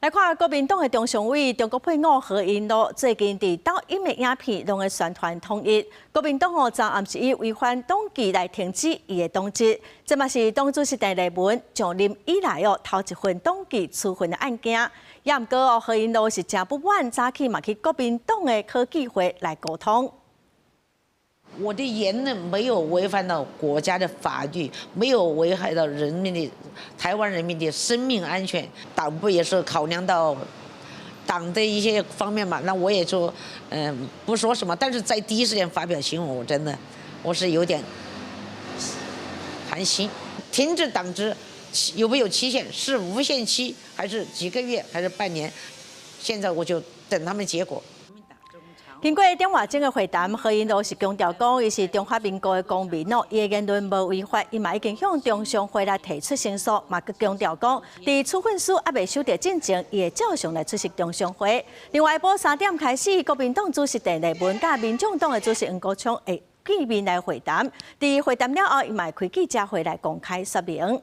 來看國民黨的中常委中國配偶何英祿最近佇抖音的影片攏會宣傳統一。國民黨哦，昨暗是以違反黨紀來停止伊的黨職，這嘛是黨主席鄭麗文上任以來哦頭一份黨紀處分的案件。也毋過哦，何英祿是誠不滿，早起嘛去國民黨的科技會來溝通。我的言論沒有違反到國家的法律，沒有危害到人民的台灣人民的生命安全。黨部也是考量到黨的一些方面嘛，那我也說，不說什麼，但是在第一時間發表新聞，我真的我是有點寒心。停止黨職有沒有期限？是無限期還是幾個月還是半年？現在我就等他們結果。經過一點外鐘的會談，何英祿是強調講，伊是中華民國的公民哦，伊的言論無違法，伊嘛已經向中常會來提出申訴，嘛閣強調講，佇處分書猶未收著進前，伊會照常來出席中常會。另外，下晡3點開始，國民黨主席鄭麗文佮民眾黨的主席黃國昌會見面來會談。佇會談了後，伊嘛會開記者會來公開說明。